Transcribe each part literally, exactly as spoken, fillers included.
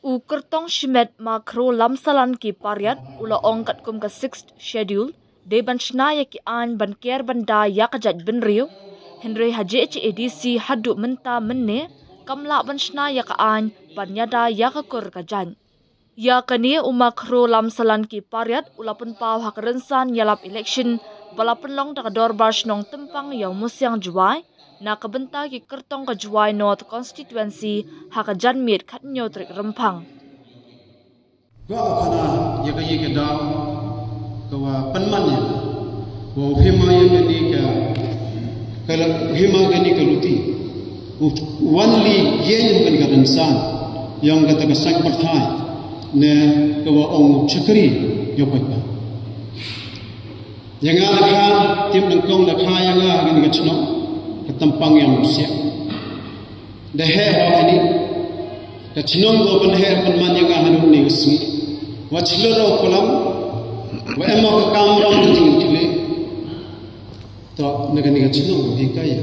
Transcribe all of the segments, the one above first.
U kyrtong shimet Makhro Lamsalan ki Pariat u la ong katkum ka Sixth Schedule dei ban shna ïa ki aiñ ban ker ban da ïa ka jaitbynriew. Hynrei ha J H A D C haduh mynta mynne kam lah ban shna ïa ka aiñ ban ïada ïa ka kur ka jaiñ. Ïa kane u Makhro Lamsalan ki Pariat u la pynpaw ha ka rynsan ïalap election ba la pynlong da ka Dorbar Shnong Tympang ïa u Musiang Jowai na ka bynta ki kyrtong ka Jowai North Constituency ha ka janmiet khathynñiew tarik Rymphang. Kwah khana ïa ka ïa ka daw ka wa pynman ïa ka wa u hima ïa ka ni ka ka la u hima ka ni ka luti u wan li ïa ïa ka ni ka rynsan ïa ka ta ka sang pyrthai ne ka wa ong u chakri ïa ka ka ïa nga la kha tim nang kong la kha ïa nga ha ka ni ka chnong ka Tympang ïa u siak. Da heh ha hani ka chnong ko pynheh pynman ïa nga ha ni ka sngi. Wa chlur u kulam wa em ka kamram ka jingkhleh. To na ka ni ka chnong ko hi ka ïa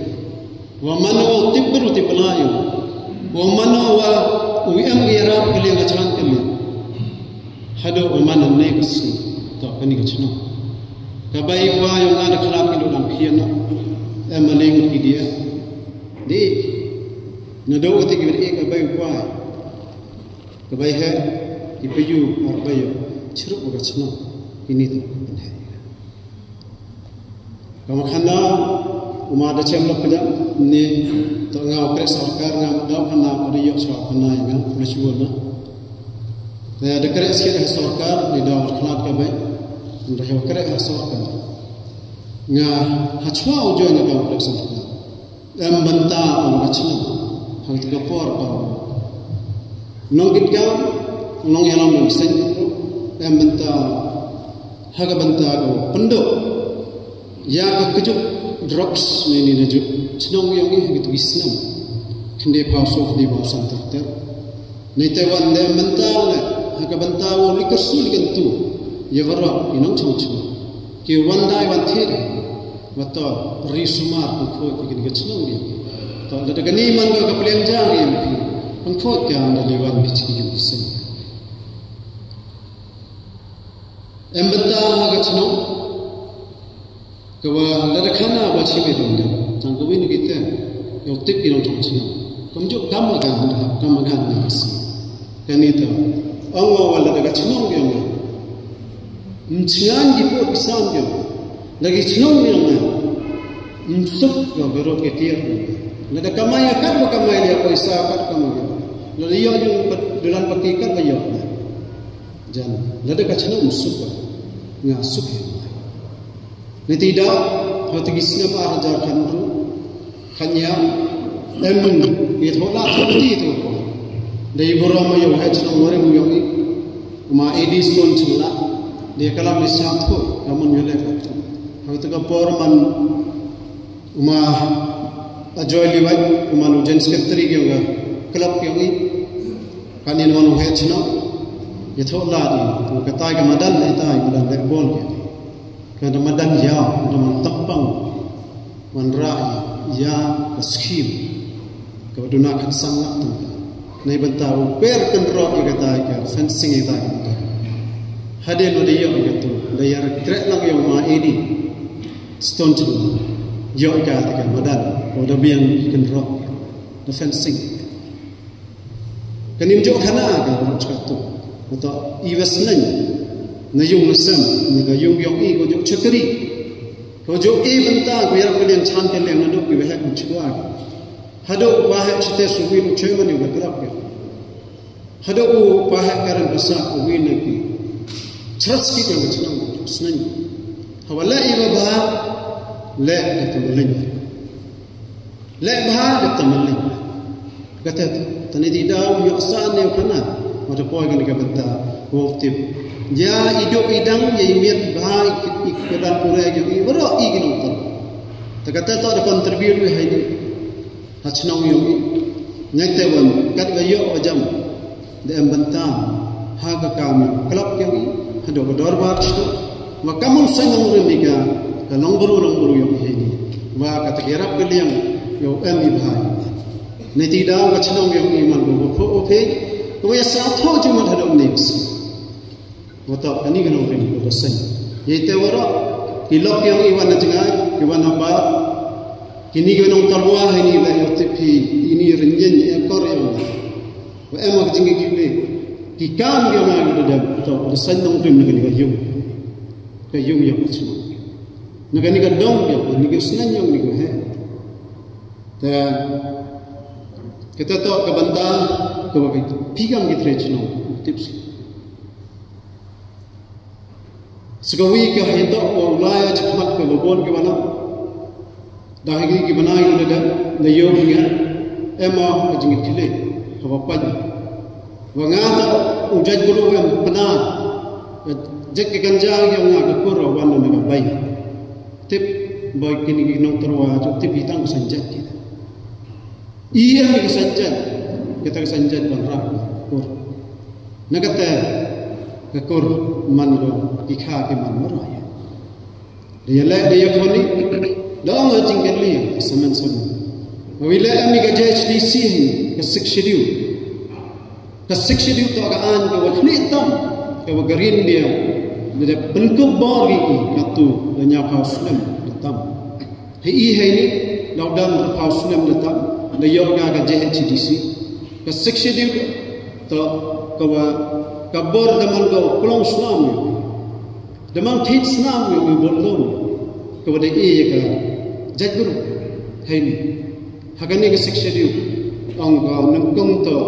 wa mano wa tip beru tip la ïa wa mano wa u em ka ïarap ka liang ka chan ka liang. Haduh u man ne ka sngi to kani ka chnong. Ka bai kwa ïong nga da khlap ki dang khian na em ma leng ki dia. Di na do ti ki ka bai kwa ka bai he ki payu ar bai chru ka chnong. Ini to kan he. Kama khana uma da chem lok kajam ni to nga u krek sorkar nga ma da khana ko da yok sorkar na nga pura shuwa na. Da krek sikit ha sorkar ni da khana ka bai. Nda ha krek ha sorkar nga ha chwa u join nga krek sorkar. Em bynta u ka chnong ha ka por ka nong kit ka nong ïalam nong seng em bynta ha ka bynta ka pynduh ïa ka kjuk drugs ne ni na juk chnong ïong i ha ki tu ki snem. Khynde phaw so khynde phaw san ter ter. Ni te wan de mynta ne ha ka bynta wa li ka sul kan tu ïa wara i nong chung chung ki wan dai wan thir wa to ri sumar kan khoi ki ni ka chnong ri to da ka ni man ka pliang ja ri kan khoi ka da li wan ki chi ki yu ki sen. Em bynta ha ka chnong ka wa lada khana wa chi be dong dong tang ka win ki te yo tip ki nong chong chnong kam juk kam ma gan da kam ma gan ni si. Ka ni to ong wa lada ka chnong yong nga mchngan ki po ki san yong nga lagi chnong yong nga msuk wa berot ki tiar yong nga lada kamai ya kat wa kamai ya paisa kat kamai ya lada yo yung dulan pati kat wa yo nga. Jan lada ka chnong suk nga suk hi. Ni ti da ha ti ki snem ar hajar khan ru khan ya em ni thola ti tu ko. Dei boro ma yo ha chnong wari mu yo ni ma edi stone chla. Dei kalam ni sa tu ka mun yo le ka tu ha ti ka por man Uma Ajoy Liwat, uma nu General Secretary ki nga club ki ngi. Kan yin wan het chno. Ye tho la di, ka tai ka madan ne tai madan le bol ki. Ka da madan ya, da man tampang. Man ra ya, ka scheme. Ka duna kan sang nak tu. Nei benta u per kan ro ye ka tai ka fencing ye tai ka madan. Hadien u de yo ka tu, da ya krek lang yo ma edi. Stone chila. Yo ka ta ka madan. Ko da biang kan ro. Da fencing. Kan im jo khana ka ro chka tu. Ko ta i wes nang. Na yung na sem. Ni ka yung yung i ko jo chakri. Ko jo i benta ko ya ko lian chan ke lian na do ki wehek ko chua. Hado wahek chite suwi ko choi mani ko krap ke. Hado u pa ha karan basa u wi na ki. Chas ki ka chnong snang. Hawala i ba ba le da ta maling. Le ba da ta maling. Kata tani di da u yo sa ne kana. Mata poi kan ka benta. Wo tip. Ya i do i dang ya i miat ba i ka dan pura ya i waro i ki nong. Ta kata ta da contribute we hai ni. Ha chnong yong i. Ngai te wan kat ga yo wa jam. De em banta ha ka kam yong club yong i. Ha do ka dorbar chto. Wa kamon sa nong rim i ka ka long bru long bru yong i ni. Wa ka ta yarap ka liang yo em i bha. Ni ti da ka chnong yong i man do ko ko phe. Wa ïa sngewthuh jingmut haduh mynne ka sngi. Wa toh kane ka nongrim u da seng. Ïa ite waroh ki lok ïong i wan na jngai, ki wan na bar. Kine ki nongtyrwa ha ine la ïoh tip hi, ine rin ïeng ïa kor ïong. Wa em ha ka jingkit ki kam ki ong ïa u da dem. Toh u da seng nongrim na kane ka ïung. Ka ïung ïong ka chnong. Na kane ka dong ïong, kane ka sneng ïong, kane ka he. Te kata toh ka bynta kaba phi kam ki trei chnong, tip sih. Sa kawei ka hei toh wa u lai ha khmat kaba bun ki wanam. Da ha ki ki bnai u da da ïoh nga em ha ka jingkit khlieh kaba pait. Wa nga toh u jaitbru em pynah. Jait ka kynja ïa nga ka kur wan na ka bai. Tip ba kine ki nongtyrwa ju tip hi tang ka san jait ki. I em ka san jait, kata ka san jait ban rah ka kur. Na kata ka kur man lo ki kha ki man marwai. Da ïa leh da ïa khoni, da ong ha jingkylli samen samen. Wi leh em ka J H D C hi, ka Sixth Schedule. Ka Sixth Schedule toh ka aiñ kaba khlieh tam, kaba ka Ri India da dep pynkup bor ïa i katto da hynñiewphew snem da tam. Ha i ha ine, da u dang hynñiewphew snem da tam, da ïoh ka ka J H D C. Ka Sixth Schedule toh kaba ka bor da man ka klong snam ïa i. Da man thied snam ïa i bor lum. Kaba da i ïa ka jaitbru. Ha ine. Ha kane ka Sixth Schedule ong ka nyngkong toh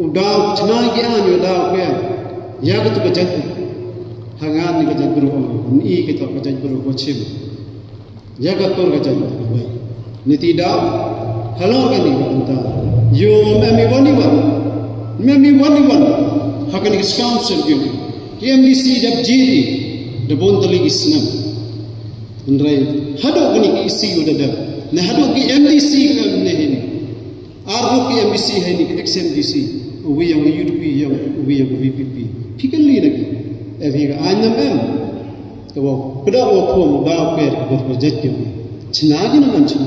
u daw chna ki aiñ u daw ka ïa katu ka jaitbru. Ha ngan ïa ka jaitbru ong ni katu ka jaitbru ko chim. Ïa ka kur ka jaitbru ka bai. Niti daw halor kane ka bynta. Ïoh mem i wan i wan. Mem i wan i wan. Ha kane ka skam syrgim. Ki M D C dap jiri. Da bun tylli ki snem. Hynrei haduh kine ki E C u da dep. Ne haduh ki M D C u em ne hini. Arngut ki M D C ha ine ki ex M D C. Uwi ïa U D P ïa uwi ïa V P P. Phi kylli na ki. Em hi ka aiñ ne em. Ka wa kdoh wa khum ba u per ka bor ka jait ki. Chna ki na man chna.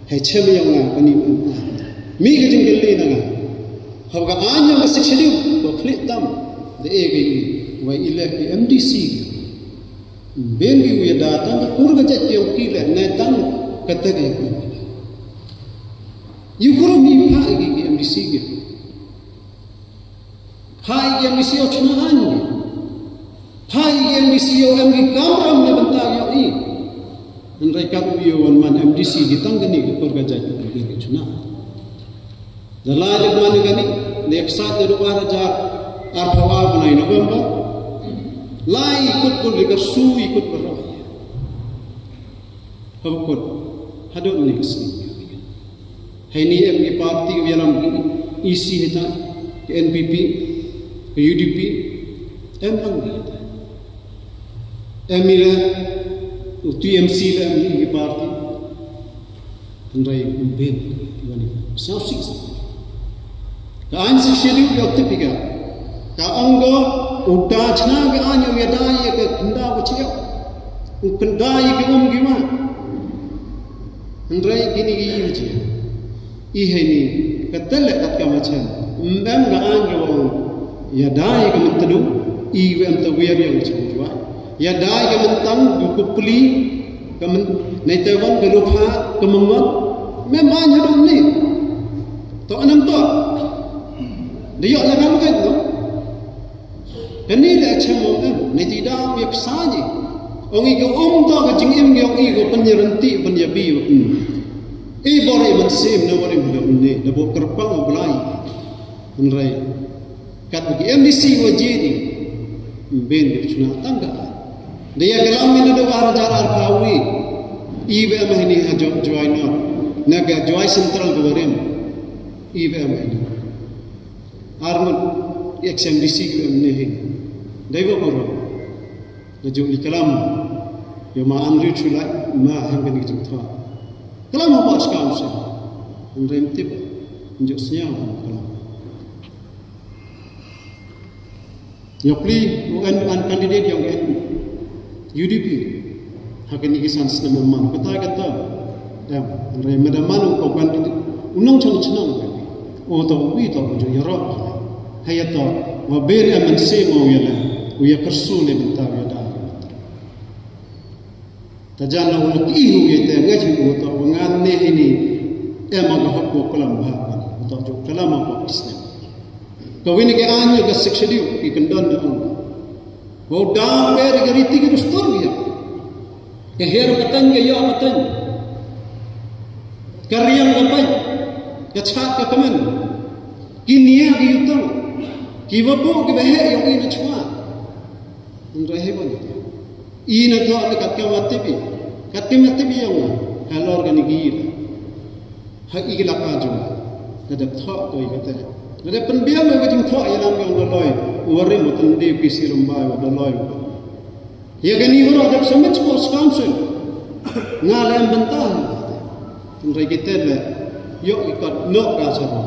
Hei chem ïa nga kani em. Mi ka jingkylli na nga. Haba ka aiñ ïa ka Sixth Schedule. Wa khlieh tam. Da e ka i. Wa i leh ki M D C ki. Bun ki u ïada tang ka kur ka jait ïong ki leh ne tang kata ka ïong. Ïu kur mi pha ïa ki M D C ki. Pha ïa ki M D C ïa u chna aiñ ki. Pha ïa ki M D C ïa u em ki kamram ne bynta ïong i. Hynrei kat u ïa u wan man M D C ki tang kani ka kur ka jait ïong ki chna. Da lai da kmane kane, da ïa ksat da duk ar hajar arphew ar bnai November. Lai i kut kut da kyrsu i kut baroh. Haba kut, haduh mynne ka sngi. Haini em ki party u ïalam ki E C hita, ka N P P, ka U D P, em lang ki hita. Em ila, u T M C la em ki party. Hynrei um bin, wan i. Sngewsih. Ka aiñ Sixth Schedule ka tip ïa ka. Ka ong ko, u da chna ka aiñ u ïada ïa ka khyndaw ka chiah. U khyndaw ïa ka um ki ma. Hynrei kini ki ïa chiah. I heini, ka tele kat ka ma chen. Em ka aiñ ka ong. Ïada ïa ka Myntdu, i wa em ta wiar ïa ka chiah. Ïada ïa ka Myntang, ka Kupli, ka Men-, nei Taiwan, ka Lukha, ka Mengot, mem aiñ haduh ni. To anam to. Da ïoh la ka lukai to. Kani la chem ong em, nei ti da ïa psa ji. Ong i ka um to ka jingim ïa ong i ka pynïaryntih, pynïabi, hmm. I bor i mynsiem, na bor i mynsiem, ne, da bor kyrpang u Blai. Hynrei. Kat ki M D C wa ji ni. Bin ki chna tang ka. Da ïa ka lam ni da ba hajar ar phawi. I wa em hini ha Jowai North. Na ka Jowai Central ka wa rem. I wa em hini. Arngut ex M D C ki wa em ne hin. Dai wa boro. Na jong ni kalam. Yo ma an riu chulai ma hem kan ki jingtwa. Kalam ha ba skam se. Hynrei tip. Njuk sñiaw kalam. Ïa pli, u an, an candidate ïa u an U D P. Ha kani ki san snem man, kata kata. Em, hynrei ma da man u ko candidate. U nongchong chnong. U to, u to, u ju ïarap. Hato wa ber em man se mo ya la u ya kersu le benta ya da. Ta jan la u la ki u ya te nga ji u to wa ngan ne hi ni em ma ga hok ko kalam ba u to jo kalam ko isne. Ka wini ke anyo ka sik shedi ki kendon da ong. Wa da ber ga riti ki dustur ya. Ka her ka tan ka yo ka tan. Ka riang ka pan. Ka chat ka kaman. Ki nia ki utang. Ki wabu ki bahe yo ina chwa. Ngai he ban. Ina to na kat ka matibi. Kat ka matibi yo. Halor ka ni gira. Ha i ki laka jong. Nga dep thoh ko i kata. Nga dep pynbiang ko ka jingthoh ïalam yong doloi. Warim wa tynde pisi rumbai wa doloi. Ïa kani wa dep submit sports council. Nga lem bentang. Tynrai kita le. Yok i kot nok ka charo.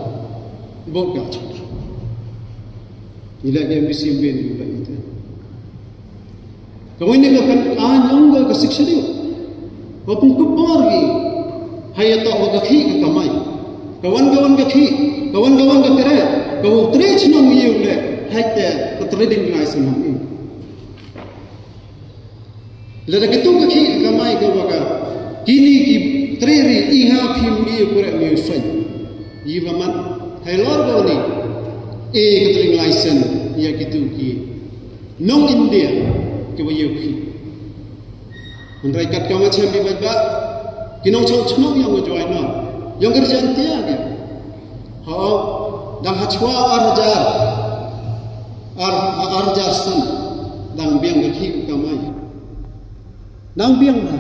Bok ka charo. Ila ke M B C bin ila ita. Ka wan ka kan an ong ka sik shedi. Ka pung ka bor gi. Hai to ka khi ka kamai. Ka wan ka wan ka khi. Ka wan ka wan ka kre. Ka wan tre chnong yu le. Hai te ka trading license nam i. Lada kitu ka khi ka kamai ka wa ka. Kini ki tre ri i ha phim yu kure mi sen. Yi wa man. Hai lor ka ni. E ka trading license ya kitu ki. Nong India ki wa yu khi. Hynrei kat ka ma chem bi bad ba ki nongchong chnong yong ka Jowai North, yong ka Ri Jaintia ki. Hooid, dang hachwa ar hajar, ar, ar hajar san dang biang ka khi ka kamai. Nang biang na.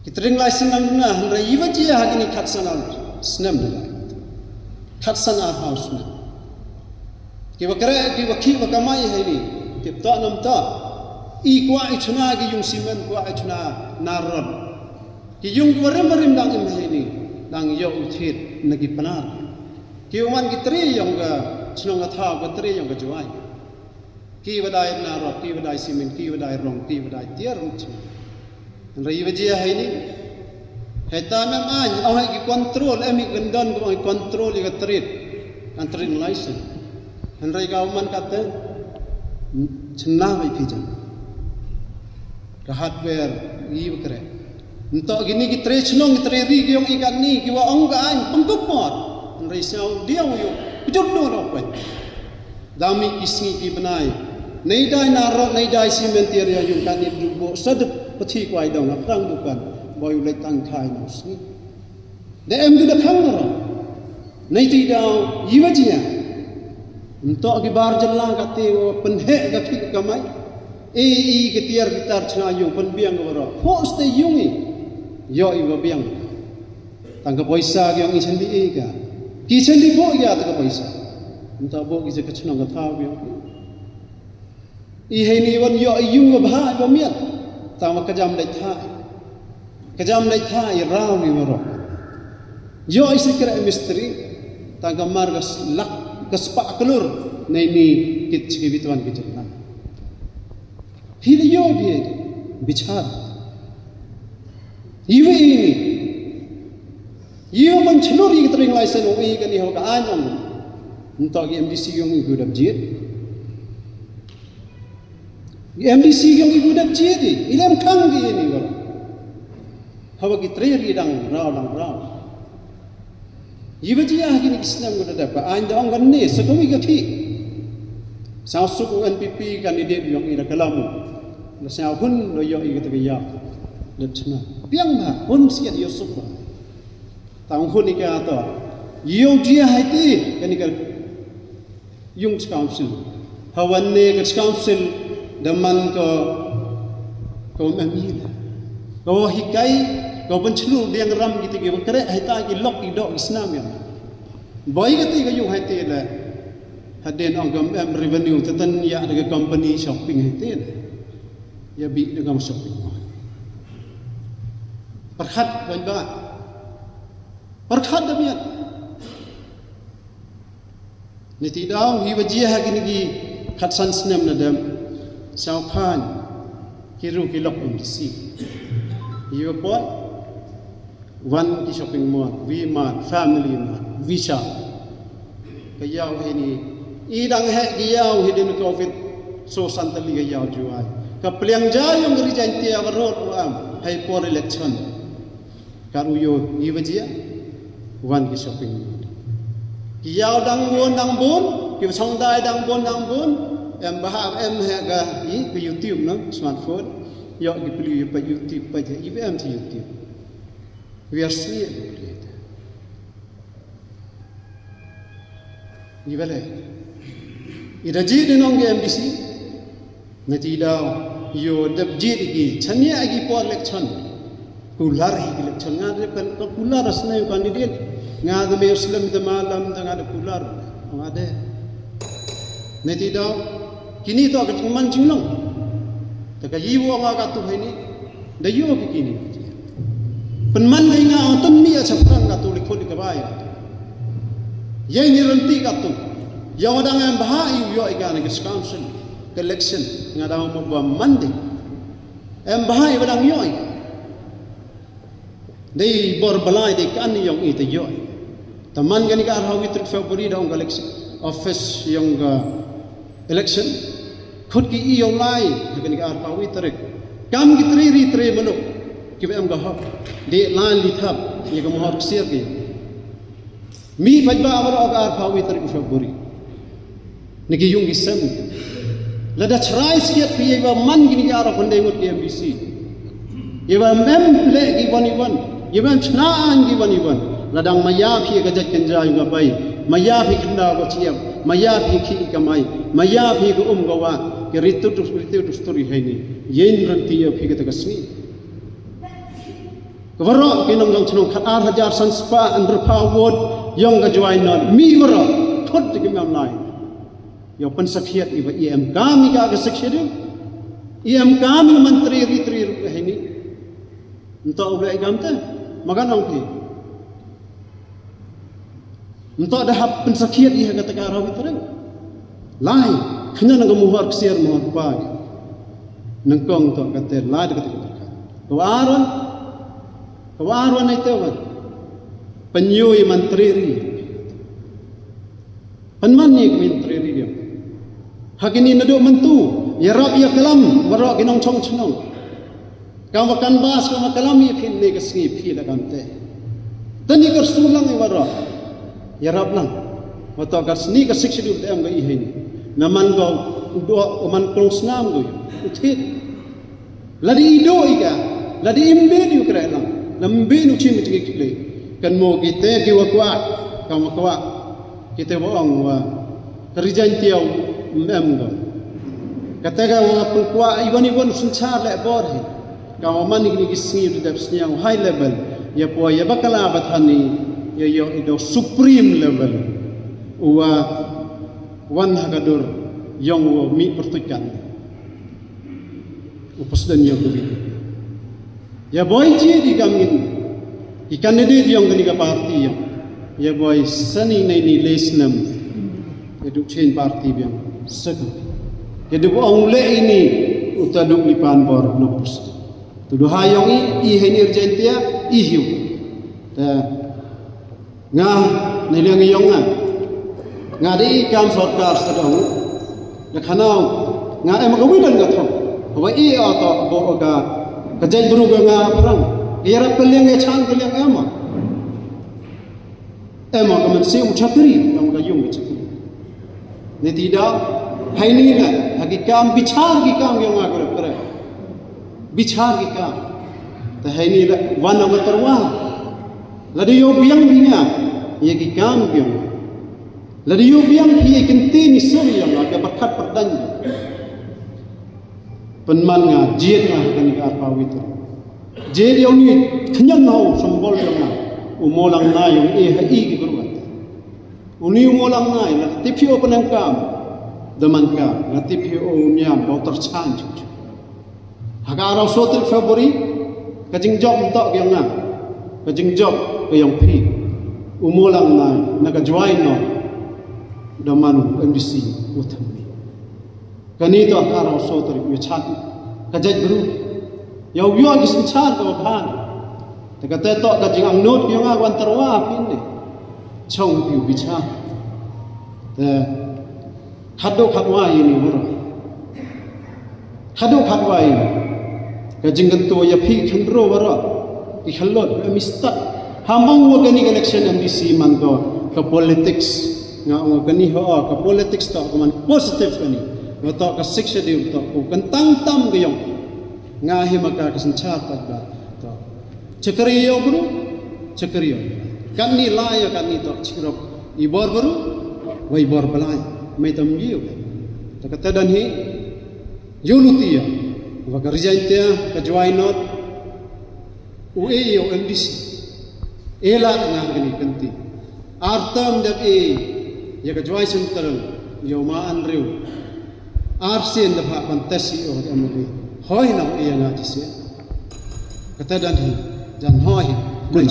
Ki trading license nang na, hynrei i wa jia ha kini khatsan ar snem na. Khatsan ar haw snem. Ki wa kre, ki wa khi wa kamai ha ini. Ki ta nam ta. I kwah i chna ki yung simen, kwah i chna narod. Ki yung ki wa rim wa rim dang im ha ini. Dang yo u thit na ki Pnar. Ki wa man ki tre yong ka chnong ka thaw, ka tre yong ka Jowai. Ki wa dai narod, ki wa dai simen, ki wa dai rong, ki wa dai tiar rong chim. Hynrei wa jia ha ini. Hai ta mem an, ong hai ki control, em hi kyndon ko ong control i ka trade. Kan trade license. Hynrei ka wa man kata. Chna bai phi jan. Ka hardware i wa kre. Nto kini ki tre chnong ki tre ri ki yong i kani ki wa ong ka an pengkup por. Hynrei siaw diaw yu. Kujur no ro kwet. Dang mih ki sngi ki bnai. Nei dai narod, nei dai simen tiar ïa yung kani du bo sadep pathi kwai dong na prang dukan. Boi u leit tang thai no sngi. Da em du da khang na ro. Nei ti daw i wa jia. Nto ki bar jylla ka te wa pynheh ka khi ka kamai. E i ka tiar ki tar chna yung pynbiang ka wa ro. Ho ste yung i. Yo i wa biang. Tang ka poisa ki yong i chen di i ka. Ki chen di bo ya ta ka poisa. Nta bo ki se ka chnong ka thaw ki yong. I hei ni wan yo i yung ka bha i ba miat. Tang ma ka jam dai tha. Ka jam dai tha i raw ni wa ro. Yo i se kra mistri. Tang ka mar ka s-, lak ka spa klur. Nei ni kit chiki bitwan ki jylla. Hi li yo bi bichar. Iwe ini. Iwe man chlur i ka trading license o i kani ho ka anong. Nto ki M D C yong i gudap jit. Ki M D C yong i gudap jit i. Ilem kang ki ini wal. Hawa ki tre ri dang raw dang raw. Iwe jia ha kini ki snem ko da dep ka ain da ong kan ne sa kami ka thi. Sa suk u N P P candidate yong i da kalam. Na sa hun do yo i ka ta ka ya. Dep chna. Biang na hun siat yo suk ba. Tang hun i ka to. Yo jia hai ti kani ka Yung Council. Hawan ne ka Council da man ko ko mem hi la. Ko hikai ko ban chlu diang ram kita ki kre hai ta ki lok ki dok ki snam ya. Boi ka ti ka yung hai ti la. Hadien ong ka mem revenue ta tan ya da ka company shopping hai ti la. Ya bi da ka shopping. Perhat ban ba. Perhat da biat. Ni ti daw hi wa jia ha kini ki khatsan snem na dem. Saw khan ki ru ki lok M D C. Hi wa poi wan ki shopping mall, V Mart, Family Mart, Vishal. Ka ïaw hi ni, i dang heh ki ïaw hi din covid so santalli ka ïaw Jowai. Ka pliang ja ïong ka Ri Jaintia ka rot u am hei por election. Ka u yo i ba jia wan ki shopping mall. Ki ïaw dang bun dang bun, ki ba song dai dang bun dang bun. Em ba ha em heh ka i ka YouTube no smartphone. Yo ki pli ïa pa YouTube pa ja i ba em ti YouTube. We are seeing it. Ni bale. Ida ji di nong M D C. Na ti daw yo dep ji di ki chania ki por election. Kular hi ki election nga de kan kular asna candidate. Nga de me Muslim de malam de nga de kular. Nga de. Na ti daw kini to ka man jinglong. Ta ka yi wo nga ka tu hai ni. Da ïoh ki kini. Pynman ka nga ong tynmi a chaphrang ka tu likhot ka bai. Ïa ni renti ka tu. Ïa wadang em bha i ïoh i ka na ka council ka election nga dang mo ba Monday. Em bha i wadang ïoh i. Dei bor balai dei kan ïong i te ïoh i. Taman kani ka arhawi tarik February da ong ka election office ïong ka election. Khut ki i ïong lai ha kani ka arhawi tarik. Kam ki tri ri tri manuk ki ba em ka hok. Dei lai li thap ïa ka mohor ksiar ki. Mi paj ba awar ok arhawi tarik February. Ni ki yung ki sem. Lada chrai siat pi ïa ba man kini ki arok hondai ngut ki M B C. Ïa ba mem leh ki wan iwan. Ïa ba chna an ki wan iwan. Lada ma ïa phi ka jait kan jai nga bai. Ma ïa phi kenda ko chiam. Ma ïa phi ki kamai. Ma ïa phi ko um ko wa. Ki ritu tu ritu tu sturi hai ni. Yin ranti ïa phi ka ta ka sngi. Ka warok ki nong jong chnong khat ar hajar san spah an rupa wot ïong ka Jowai North. Mi warok. Thot ki mem lai. Ïa pynsakhiat i ba i em kam i ka ka Sixth Schedule. I em kam i mantri ri tri ri hai ni. Nto u leh i kam te. Makan ong phi. Nto da hap pynsakhiat i ha ka taka rawi treng. Lai. Khnya na ka muhar ksiar muhar pa. Nangkong to ka te lai da ka taka. Ka waron. Ka waron ai te wan. Penyu i mantri ri. Pynman ni ka mintri ri ïa. Ha kini naduk myntu ïarap ïa kalam warok ki nong chong chnong. Ka wa kan bas ka wa kalam ïa phin ne ka sngi phi la kan te. Tani ka sulang ïa warok. Ïarap lang. Wa to ka sngi ka Sixth Schedule te em ka i hai ni. Na man ko u do man krong snam ko u thit. Lada i do i ka, lada i mbin i u kreh lang, la mbin u chim i tngi kle. Kan mo kite ki wa kwah, kan wa kwah. Kite wa ong wa, ka Ri Jaintia u mem ko. Kata ka wa pun kwah, iwan iwan u synchar leh bor hi. Kan wa man i kini ki sngi u dep sniang high level. Ïa poi, ïa bakala bathani, ïa ïoh i do supreme level. U wa wan ha ka dur, ïong u wa mi pertukan. U president ïa u. Ïa boi ji di kam ngin. I candidate ïong kani ka party ïong. Ïa boi sani nei ni lesnem. Ïa duk chen party biang. Saka. Ïa duk ong le ini. Uta duk lipan bor no president. Tu duha ïong i, i hai ni urgentia, i hiu. Ta. Nga, ne liang ïong nga. Nga dei kam sorkar sa dong. Da khana nga em ka widan ka thong. Wa i a to bo ka ka jai bru ka nga perang. Ïa rap ka liang ïa chan ka liang em. Em ka man siu chakri, em ka yung ka chakri. Ni ti da, hai ni la, ha ki kam bichar ki kam ïong nga ka rap. Bichar ki kam. Te hai ni la, wan nga terwa. Lada ïoh biang phi nga ïa ki kam biang. Lada ïoh biang phi ïa kynti ni suri ïa nga ka barkat pyrdan. Pynman nga jied nga kani ka arpa wit. Jied ïa uni khñian hau symbol ïa nga. U molang na ïa u e ha i ki berwat. Uni u molang na ïa nga tip phi o pynang kam. Daman kam nga tip phi o u niam bau terchan. Ha ka arphew saw tarik February, ka jingjop ntok ka yong nga, ka jingjop ka yong phi, u molang na, na ka Jowai North, da man u M D C u thymmai. Kani to ha ka arphew saw tarik u chad, ka jait bru, ïa u ïoh ki synchar ka wa bha. Te kata to ka jingangnud ka yong nga wan tyrwa phi ne. Chong phi u bichar. Te khadduh khadwai ïa ngi baroh. Khadduh khadwai ïa ngi. Ka jingkyntu ïa phi khynroo baroh. Ki khyllood ba em stad. Ham ong wa kani ka election M D C man to ka politics. Nga ong wa kani ho ka politics to ka man positive kani. Wa to ka Sixth Schedule to ko kyntang tam ka ïong. Nga hi ma ka ka synshar pat ba to. Chakri ïa u bru, chakri ïa u. Kani la ïa kani to chikrok. I bor bru, wa i bor Blai. Mai tam ïa u. Ta kata don hi, ïa u luti ïa. Wa ka resign te, ka Jowai North, u e ïa u M D C. E la nga ha kani kynti. Ar term dep e, ïa ka Jowai Central, ïa u ma Andrew. Ar sien dep ha contest ïa u M L A. Hoi na u e ïa nga jisien. Kata don hi, jan hoi hi. Kun.